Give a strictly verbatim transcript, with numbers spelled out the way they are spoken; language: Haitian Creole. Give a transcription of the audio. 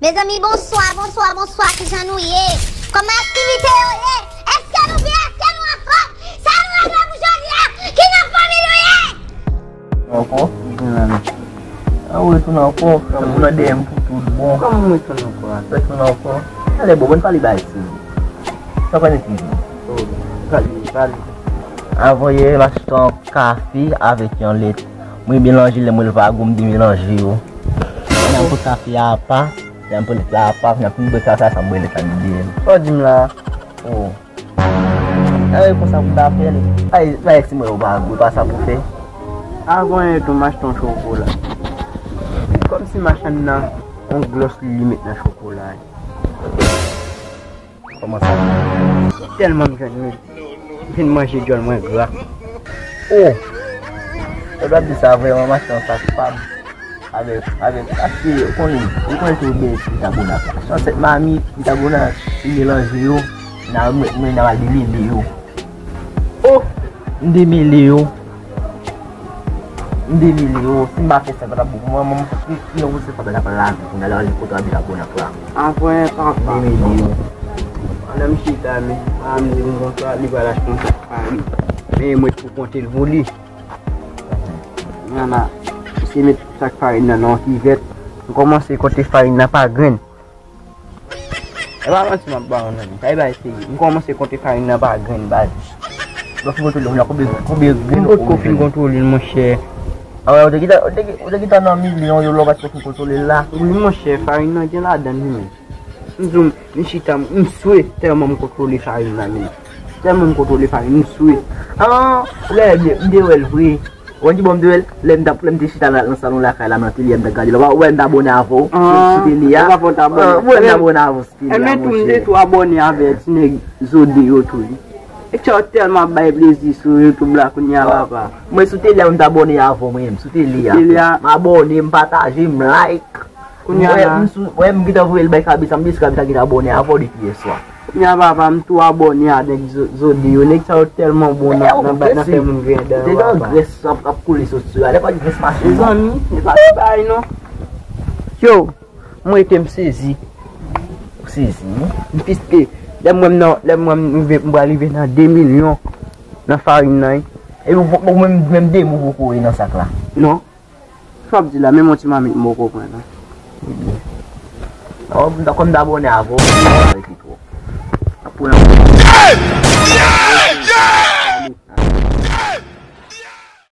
Mezanmi, bonswa, bonswa, bonswa, kijan nou ye? Kòman aktivite yo ye? Èske nou byen? Èske nou anfòm? Sa nou regle pou jodi a? Ki nan fanmi nou ye? Ankò? Mezanmi. An, ou retounen ankò? Ou nan D M pou tout bon. Kòman m retounen ankò a? Retounen ankò. Alè, bon, bon, pale bagay serye. Sa pa nèt li. Oh, pale, pale. Avoye m achte yon kafe avèk yon lèt. Mwen melanje, lè mwen leve a gou, m demelanje yo. N ap pran kafe a apa, n ap pran lèt la apa, n ap fin bwè kafe a, sa m bwè lèt la, m bwè. Sa w di m la? Oh. Sa e konsa pou m ta fè l. Ay, bay si mwen yo pa gou, pa sa pou fè. Avan yon tou m achte yon chokola. Kòmsi machann nan, yon glòs li, li met nan chokola. Kòman sa? Tèlman m jwenn li, m fin manje dyòl mwen gra. Oh! Sa w ap di sa vrèman, m achte yon sak pam. Avèk, avèk, achte, ou konnen, ou konnen se byen bikabonat la. Achte yon sèt mamit, bikabonat, ou melanje yo, n a, mwen, mwen, n a al demele yo. Oh! M demele yo. M demele yo. Si m pa fè sa, pa t ap bon pou mwen, mwen, mwen, mwen, mwen, se pa t ap lavi pou m al kote abit abonat la. Anfwen, papa. M demele yo. Pandan m chita, men, pa m di m konsa, li pral achte yon sak farin. Men mwen pou konte l pou li. Nana, misye met sak farin nan nan yon kivèt. M kòmanse konte farin nan pa grenn. E pa manti m ap ba w non, men sa e bay serye. M kòmanse konte farin nan pa grenn, baz. Lè w fin kontwole, konbyen, konbyen grenn ou fin kontwole l, monchè? A wè, ou te gentan, ou te gen-, ou te gentan nan milyon yo, lè w pa t fin kontwole l la. Wi, monchè, farin nan gen ladan li menm. M di w, m chita, m swe tèlman m kontwole farin nan, men. Tèlman m kontwole farin, m swe. An, ou genlè byen, m te wè l vre. Ou konn ki bò m te wè l? Lè m t ap, lè m te chita nan, nan salon lakay la, nan atelier, m t ap gade l. Ou wè m t abòne avè w sou, sou tele a? Ou wè m t abòne avè w sou tele a, monchè. Enben tou, m te tou abòne avè ti nèg Zode yo tou, wi. Nèg sa yo tèlman ap bay plezi sou YouTube la kounye a, papa. Mwen sou tele a, m t abòne avè w, mwen menm, sou tele a. Tele a. M abòne, m pataje, m like. Kounye a la. Wè, m sou, wè, m gentan voye l bay Kabisa, m di si Kabisa gentan abòne avè w depi yè swa. Kounye a, papa, m tou abòne a nèg Zo-, Zode yo. Nèg sa yo tèlman bon nan, nan bay, nan fè moun griyen dan yo, papa. Ou te gen grès ap, ap koule sot sou yo. Alè pa grès mache non. Mezanmi, se pa ti bagay non. Yo, m rete m sezi. Ou sezi, wi. M piske, lè m wè m nan, lè m wè m rive, m pral rive nan de milyon nan farin nan, wi. Epi ou, ou menm, menm de mou poko ye nan sak la. Non. Sa w ap di la, menm yon ti mamit m poko pran la. Ebyen. Ò, m ta konn abòne avè w, m pa rete twòp. Apre yon